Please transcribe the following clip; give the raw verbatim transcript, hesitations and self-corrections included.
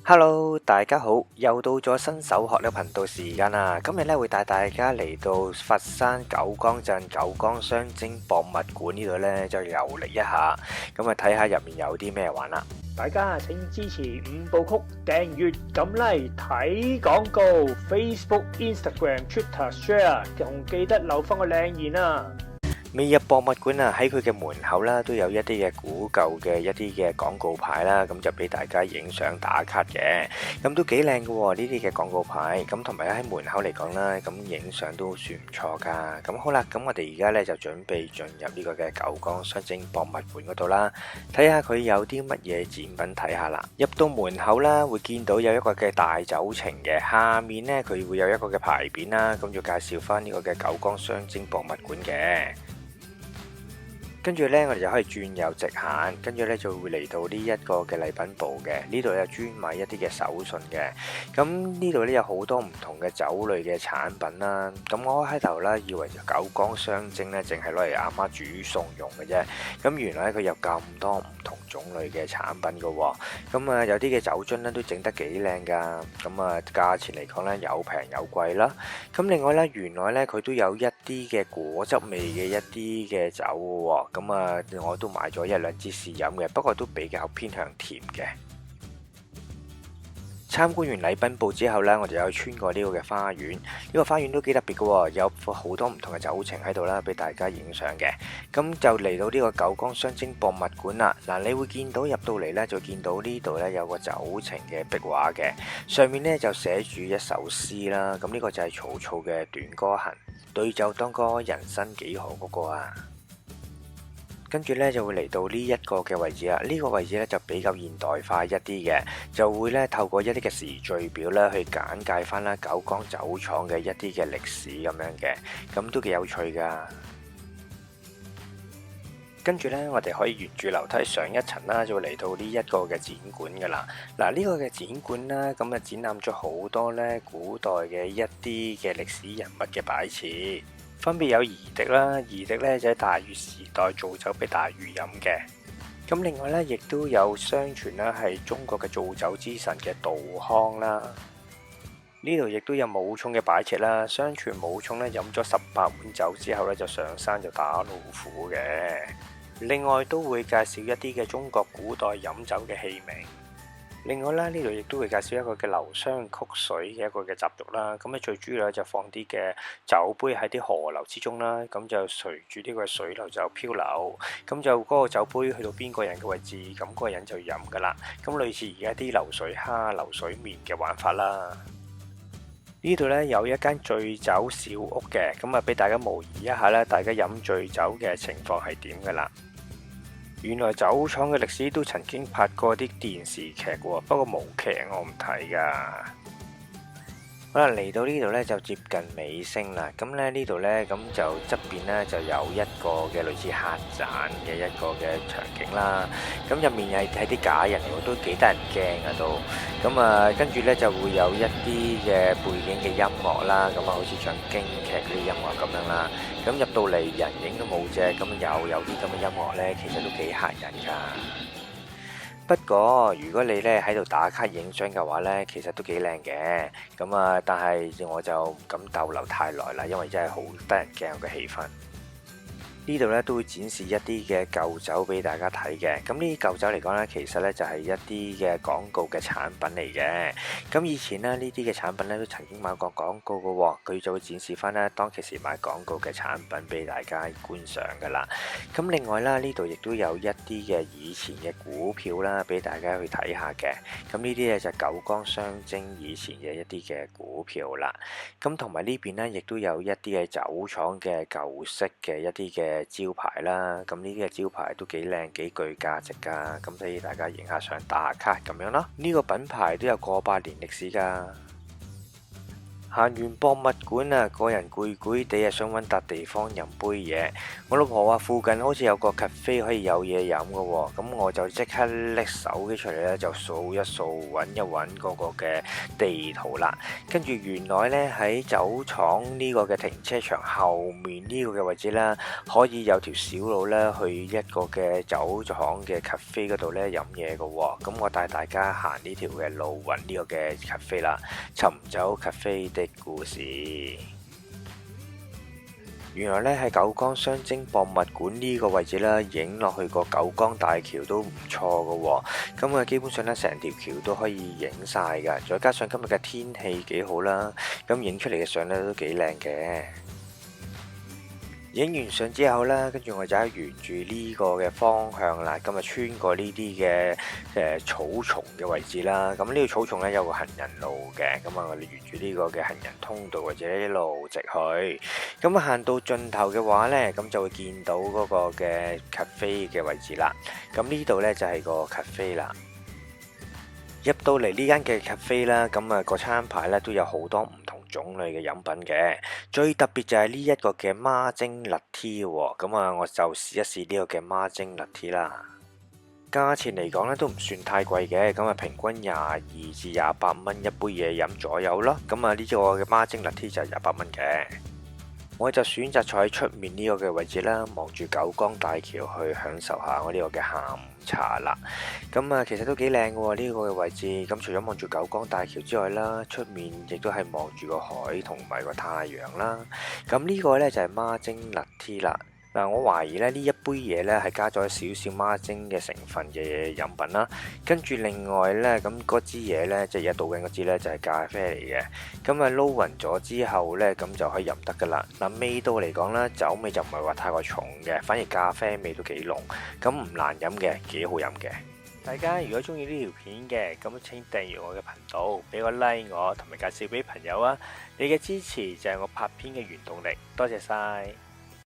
Hello，大家好，又到咗新手學呢個頻道時間啦。今日咧會帶大家嚟到佛山九江鎮九江雙蒸博物館呢度咧，就遊歷一下，咁啊睇下入面有啲咩玩啦。大家請支持五部曲，訂閱、撳 like、睇廣告，Facebook、Instagram、Twitter share，同記得留翻個靚言啊！美入博物館啊，喺佢嘅門口啦，都有一啲嘅古舊嘅一啲嘅廣告牌啦，咁就俾大家影相打卡嘅，咁都幾靚嘅喎呢啲嘅廣告牌，咁同埋喺門口嚟講啦，咁影相都算唔錯噶。咁好啦，咁我哋而家咧就準備進入呢個嘅九江雙蒸博物館嗰度啦，睇下佢有啲乜嘢展品睇下啦。入到門口啦，會見到有一個嘅大酒埕嘅，下面咧佢會有一個嘅牌匾啦，咁就介紹翻呢個嘅九江雙蒸博物館嘅。跟住咧，我哋就可以轉右直行，跟住咧就會嚟到呢一個嘅禮品部嘅，呢度有專賣一啲嘅手信嘅。咁呢度咧有好多唔同嘅酒類嘅產品啦。咁我開頭啦以為九江雙蒸咧，淨係攞嚟阿媽煮餸用嘅啫。咁原來咧佢有咁多唔同種類嘅產品嘅喎。咁啊有啲嘅酒樽咧都整得幾靚㗎。咁啊價錢嚟講咧有平有貴啦。咁另外咧，原來咧佢都有一啲嘅果汁味嘅一啲嘅酒喎，咁啊我都買咗一兩支試飲嘅，不過都比較偏向甜嘅。參觀完禮賓部之後咧，我哋又穿過呢個嘅花園，呢個花園都幾特別嘅喎，有好多唔同嘅酒埕喺度啦，俾大家影相嘅。咁就嚟到呢個九江雙蒸博物館啦。嗱，你會見到入到嚟咧，就見到呢度咧有個酒埕嘅壁畫嘅，上面咧就寫住一首詩啦。咁呢個就係曹操嘅短歌行，對酒當歌，人生幾何嗰個啊。跟住咧就會嚟到呢一個嘅位置啦。呢個位置咧就比較現代化一啲嘅，就會咧透過一啲嘅時序表咧去簡介翻啦九江酒廠嘅一啲嘅歷史咁樣嘅，咁都幾有趣噶。跟住咧，我哋可以沿住樓梯上一層啦，就會嚟到呢一個嘅展館噶啦。嗱，呢個嘅展館啦，咁啊展覽咗好多咧古代嘅一啲嘅歷史人物嘅擺設，分別有夷狄啦，夷狄咧就喺大禹時代造酒俾大禹飲嘅。咁另外咧，亦都有相傳啦，係中國嘅造酒之神嘅杜康啦。呢度亦都有武松嘅擺設啦，相傳武松咧飲咗十八碗酒之後咧，就上山就打老虎嘅。另外都會介紹一啲嘅中國古代飲酒嘅器皿。另外啦，呢度亦都會介紹一個嘅留觴曲水嘅一個嘅習俗啦。咁咧最主要咧就放啲嘅酒杯喺啲河流之中啦，咁就隨住呢個水流就漂流，咁就嗰個酒杯去到邊個人嘅位置，咁嗰個人就飲噶啦。咁類似而家啲流水蝦、流水麵嘅玩法啦。呢度咧有一間醉酒小屋嘅，咁啊俾大家模擬一下咧，大家飲醉酒嘅情況係點噶啦。原來酒廠嘅歷史都曾經拍過啲電視劇喎，不過無劇我唔睇噶。好啦，嚟到呢度咧就接近尾聲啦。咁咧呢度咧咁就側邊咧就有一個嘅類似客棧嘅一個嘅場景啦。咁入面係係啲假人嚟，都幾得人驚啊都。咁啊，跟住咧就會有一啲嘅背景嘅音樂啦。咁啊，好似唱京劇嗰啲音樂咁樣啦。咁入到嚟人影都冇隻，咁又有啲咁嘅音樂咧，其實都幾嚇人㗎。不過如果你咧喺度打卡影相嘅話咧，其實都幾靚嘅。咁啊，但係我就唔敢逗留太耐啦，因為真係好得人驚嘅氣氛。呢度咧都會展示一啲嘅舊酒俾大家睇嘅。咁呢啲舊酒嚟講咧，其實咧就係一啲嘅廣告嘅產品嚟嘅。咁以前咧呢啲嘅產品咧都曾經買過廣告嘅喎，佢就會展示翻咧當其時買廣告嘅產品俾大家觀賞噶啦。咁另外啦，呢度亦都有一啲嘅以前嘅股票啦，俾大家去睇下嘅。咁呢啲咧就九江雙蒸以前嘅一啲嘅股票啦。咁同埋呢邊咧，亦都有一啲嘅酒廠嘅舊式嘅一啲嘅招牌啦。咁呢啲嘅招牌都幾靚，幾具價值㗎。咁所以大家影下相、打下卡咁樣咯。呢個品牌都有過百年歷史㗎。行完博物館啊，個人攰攰地啊，想搵笪地方飲杯嘢。我老婆話附近好似有個 cafe 可以有嘢飲嘅喎，咁我就即刻拎手機出嚟咧，就掃一掃，搵一搵嗰個嘅地圖啦。跟住原來咧喺酒廠呢個嘅停車場後面呢個嘅位置啦，可以有條小路咧去一個嘅酒廠嘅 cafe 嗰度咧飲嘢嘅喎。咁我帶大家行呢條嘅路，搵呢個嘅 cafe 啦，尋找 cafe 的故事。原來咧喺九江雙蒸博物館呢個位置啦，影落去個九江大橋都唔錯嘅喎。咁啊，基本上咧成條橋都可以影晒㗎，再加上今日嘅天氣幾好啦，咁影出嚟嘅相咧都幾靚嘅。影完相之後啦，跟住我就沿住呢個嘅方向啦，咁啊穿過呢啲嘅誒草叢嘅位置啦。咁呢個草叢咧有個行人路嘅，咁啊我哋沿住呢個嘅行人通道或者一路直去。咁啊行到盡頭嘅話咧，咁就會見到嗰個嘅 cafe 嘅位置啦。咁呢度咧就係個 cafe 啦。入到嚟呢間嘅 cafe 啦，咁啊個餐牌咧都有好多唔同種類嘅飲品嘅，最特別就係呢一個嘅孖蒸 latte 喎。咁啊，我就試一試呢個嘅孖蒸 latte 啦。價錢嚟講咧都唔算太貴嘅，咁啊平均廿二至廿八蚊一杯嘢飲左右咯。咁啊呢個嘅孖蒸 latte 就係廿八蚊嘅。我就選擇坐喺出面呢個嘅位置啦，望住九江大橋去享受下我呢個嘅下午茶啦。咁啊，其實都幾靚嘅喎，呢個嘅位置。咁除咗望住九江大橋之外啦，出面亦都係望住個海同埋個太陽啦。咁呢個呢，就係孖蒸 latte 啦。嗱，我懷疑咧呢一杯嘢呢，係加咗少少孖蒸嘅成分嘅飲品啦。跟住另外呢，咁嗰支嘢呢，即係而家倒緊嗰支呢，就係咖啡嚟嘅。咁啊撈勻咗之後呢，咁就可以飲得噶啦。嗱，味道嚟講啦，酒味就唔係話太過重嘅，反而咖啡味都幾濃。咁唔難飲嘅，幾好飲嘅。大家如果中意呢條片嘅，咁請訂閱我嘅頻道，俾個 like 我，同埋介紹俾朋友啊！你嘅支持就係我拍片嘅原動力，多謝晒。